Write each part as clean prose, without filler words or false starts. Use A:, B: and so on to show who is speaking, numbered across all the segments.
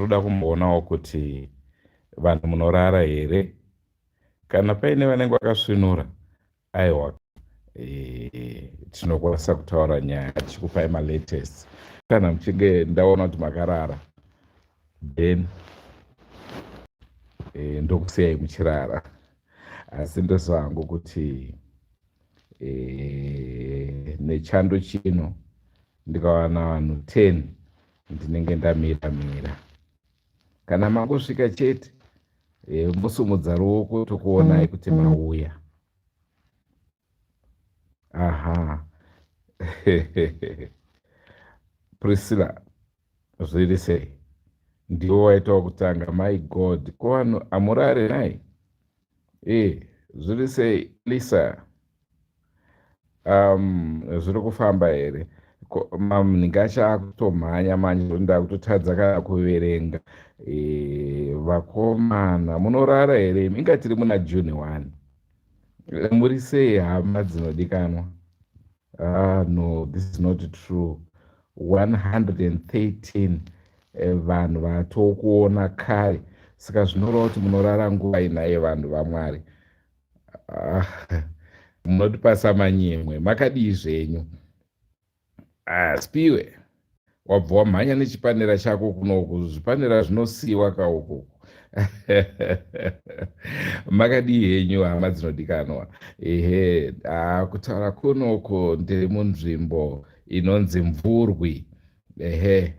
A: Ndinoda kumboonawo kuti vanhu munorara here. Kana paine vanenge vakasvinura, aiwa, tinokwanisa kutaura nyaya tichikupai malatest. Kana muchinge ndaona kuti makarara, then ndokusiyai muchirara. Asi ndoziva hangu kuti nechando chino ndikawana vanhu 10 ndinenge ndamira mira. Kana mangosvika chete, mosumudza ruoko tokuonai kuti mauya. Aha, Priscilla, zviri sei? Ndiwo waitawo kutanga. My God, ko vanhu amurare nai? Zviri sei, Lisa? Zviri kufamba here? Manhingi acho akutomhanya manje, ndakutotadza kana kuverenga. Vakomana, munorara here? Inga tiri muna June 1. Muri sei, hama dzinodikanwa? Ah, no, this is not true. 113 vanhu vatokuona kare, saka zvinoreva kuti munorara nguva inaye, vanhu vaMwari. Ah, munotipasa manyemwe. Makadii zvenyu? Ah, Spiwe, wabva wamhanya nechipanera chako kunoku. Zvipanera zvinosiyiwa kauku. Makadii henyu, hama dzinodikanwa? Ehe, kutaura kunoku ndiri munzvimbo inonzi Mvurwi. Ehe,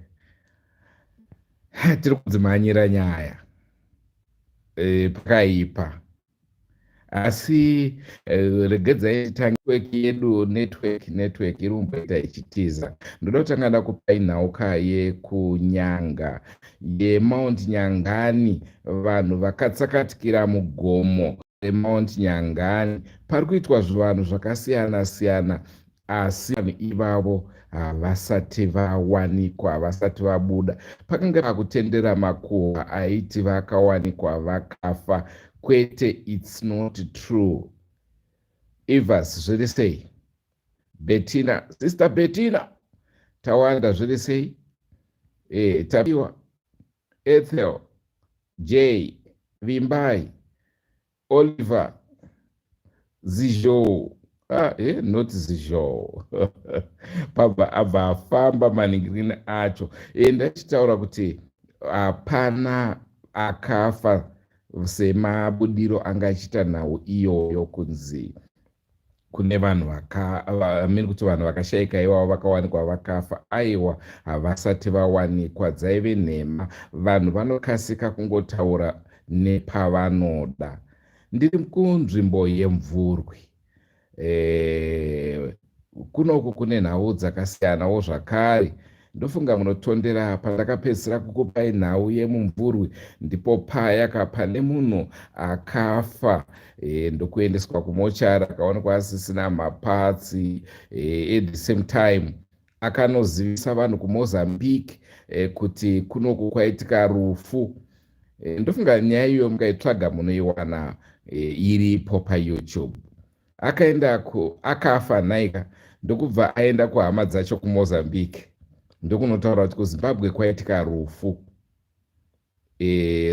A: tiri kudzimhanyira nyaya. Pakaipa, asi regedzai titange network yedu. Network iri kumboita ichitiza. Ndoda kutanga ndakupai nhauka yekuNyanga, yeMount Nyangani. Vanhu vakatsakatikira mugomo reMount Nyangani. Pari kuitwa zvivanhu zvakasiyana siyana, asi vanhu ivavo havasati vawanikwa, havasati vabuda. Pakanga pakutendera makuhwa aiti vakawanikwa vakafa. Kwete, it's not true. Evas, zviri sei? Bettina, Sister Bettina, Tawanda, zviri sei? Tapiwa, Ethel, J, Vimbai, Oliver, Zizhou. Ah, not Zizhou. Pabva abva afamba maningirini acho. Ndachitaura kuti hapana akafa semabudiro anga achiita nhau iyoyo, kunzi kune vanhu vakamini, kuti vanhu vakashayika ivavo vakawanikwa vakafa. Aiwa, havasati vawanikwa, dzaive nhema. Vanhu vanokasika kungotaura nepavanoda. Ndiri kunzvimbo yeMvurwi. Kunoku kune nhau dzakasiyanawo zvakare. Ndofunga munotondera pandakapedzisira kukupai nhau yemuMvurwi, ndipo paya pane munhu akafa, ndokuendeswa kumochari, akaonekwa asisina maparts. At the same time akanozivisa vanhu kuMozambique kuti kunoku kwaitika rufu. Ndofunga nyaya iyoyo mukaitsvaga munoiwana, iripo paYouTube. Akaenda, akafa nhaika, ndokubva aenda kuhama dzacho kuMozambique, ndokunotaura kuti kuZimbabwe kwaitika rufu.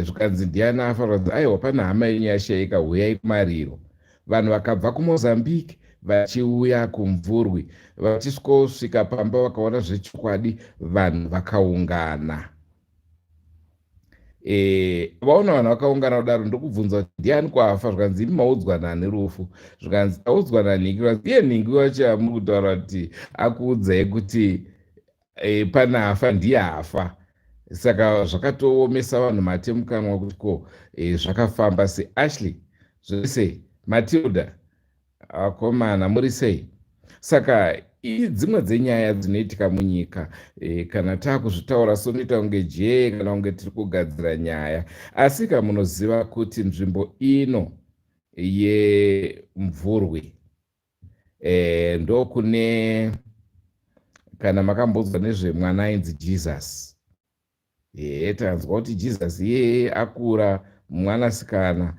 A: Zvikanzi, "Ndiani afa?" Zvikanzi, "Aiwa, pane hama yenyu yashayika, huyai kumariro." Vanhu vakabva kuMozambique vachiuya kuMvurwi, vachisvikosvika pamba vakaona zvechokwadi vanhu vakaungana. Vaona vanhu vakaungana kudaro, ndokubvunza kuti ndiani kwafa. Zvikanzi, "Imi maudzwa nani rufu?" Zvikanzi, "Taudzwa nanhingi." Zvikanzi, "Iye nhingi wacho amuri kutaura kuti akuudzai kuti pane afa, ndiye afa." Saka zvakatoomesa vanhu mate mukanwa kuti ko zvakafamba sei? Ashley, zviri sei? Matilda, akomana, muri sei? Saka dzimwe dzenyaya dzinoitika munyika, kana taakuzvitaura sonoita kunge jee kana kunge tiri kugadzira nyaya. Asi ka munoziva kuti nzvimbo ino yeMvurwi, ndokune, kana makambonzwa nezvemwana ainzi Jesus, tanzwa kuti Jesus iyeye akura mwanasikana,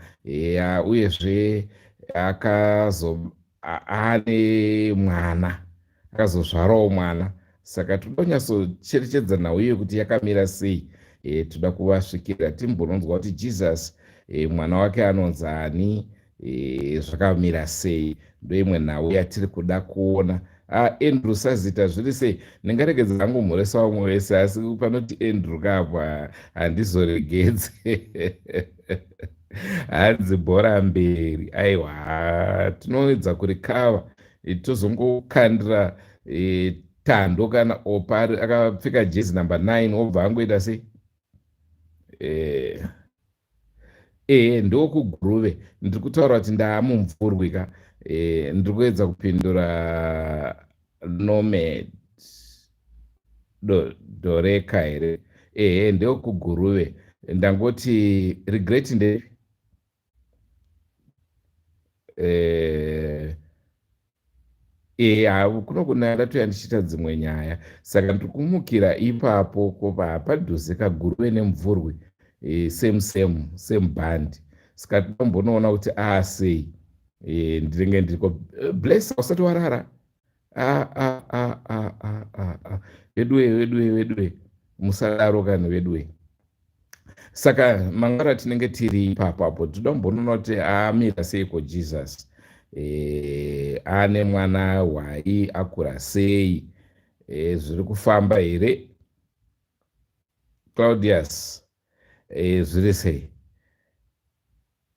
A: uyezve akazo aane mwana, akazozvarawo mwana. Saka toda kunyatsocherechedza nhau iyo kuti yakamira sei. E, toda kuvasvikira timbononzwa kuti Jesus e, mwana wake anonzi ani e, zvakamira sei ndoimwe nhau yatiri kuda kuona. Ah, Andrew sazita zviri sei ndingaregedza hangu mhoresa vamwe vese asi panoti Andrew kapa handizoregedze hanzi bhora mberi aiwa tinoedza kurikava e, tozongokandira e, tando kana opa akapfeka jezi number 9 obva angoita sei eh, eh, ndokuguruve ndiri kutaura kuti ndaamumvurwi ka eh, ndiri kuedza kupindura nomad do, doreka here ehe ndeokuguruve ndangoti regret ndepi eh, Eya kuno kunaya ndatouya ndichiita dzimwe nyaya saka ndiri kumukira ipapo kova hapadhuze kaguruve nemvurwi e, same same same band saka tinombonoona kuti aasei e, ndinenge ndiriko eh, bless usati warara ah, ah, ah, ah, ah, ah, ah. Veduwe veduwe veduwe musadaro kani veduwe saka mangwana tinenge tiri ipapo apo tinoda kumbonoona kuti amira seiko jesus e, ane mwana hwai akura sei e, zviri kufamba here claudius e, zviri sei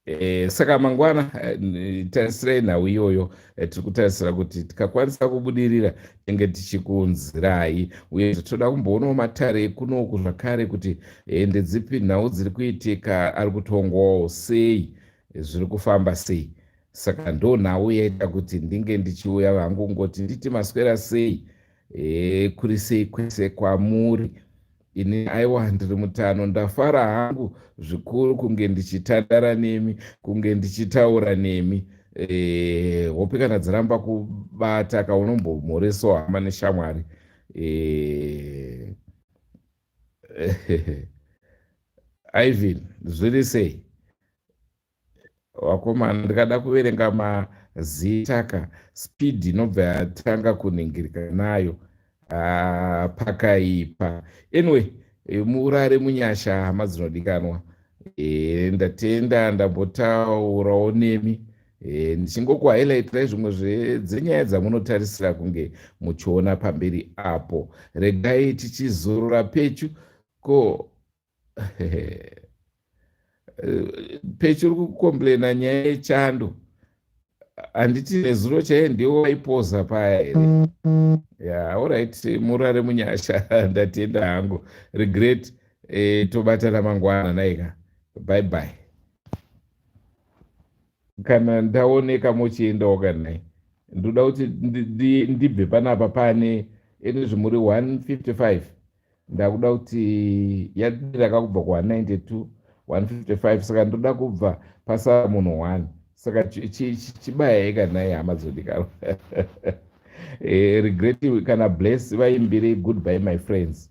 A: E, saka mangwana e, tarisirai nhau iyoyo e, tiri kutarisira kuti tikakwanisa kubudirira tinge tichikuunzirai uye toda kumboonawo matare ekunoku zvakare kuti e, ndedzipi nhau dziri kuitika ari kutongwawo sei zviri kufamba sei saka ndo nhau yaita kuti ndinge ndichiuya hangu ngoti nditi maswera sei e, kuri sei kwese kwamuri Ini aiwa ndiri mutano ndafara hangu zvikuru kunge ndichitandara nemi kunge ndichitaura nemi e, hope kana dzaramba kubata kaunombomhoresawo hama neshamwari e, Ivan zviri sei Vakomana ndikada kuverenga mazita ka speed inobva yatanga kuningirika nayo ah, pakaipa anyway eh, murare munyasha hama dzinodikanwa e, ndatenda ndambotaurawo nemi e, ndichingokuhighlightrai zvimwe dzenyaya dzamunotarisira kunge muchiona pamberi apo regai tichizorora pechu ko Pechi uri kukomplaina nyaya yechando handiti nezuro chaiye ndiwo waipoza paya here ya orit murare munyasha ndatenda hangu regret eh, tobatana mangwana naika bye bye kana ndaoneka mochiendawo kanai ndoda kuti ndibve panapa pane ene zvimuri 155 ndakuda kuti yadira kakubva ku 192 155 saka ndoda kubva pasara munhu one saka chibayai kanai hama dzodikanwa eh, regret kana bless vaimbire goodbye my friends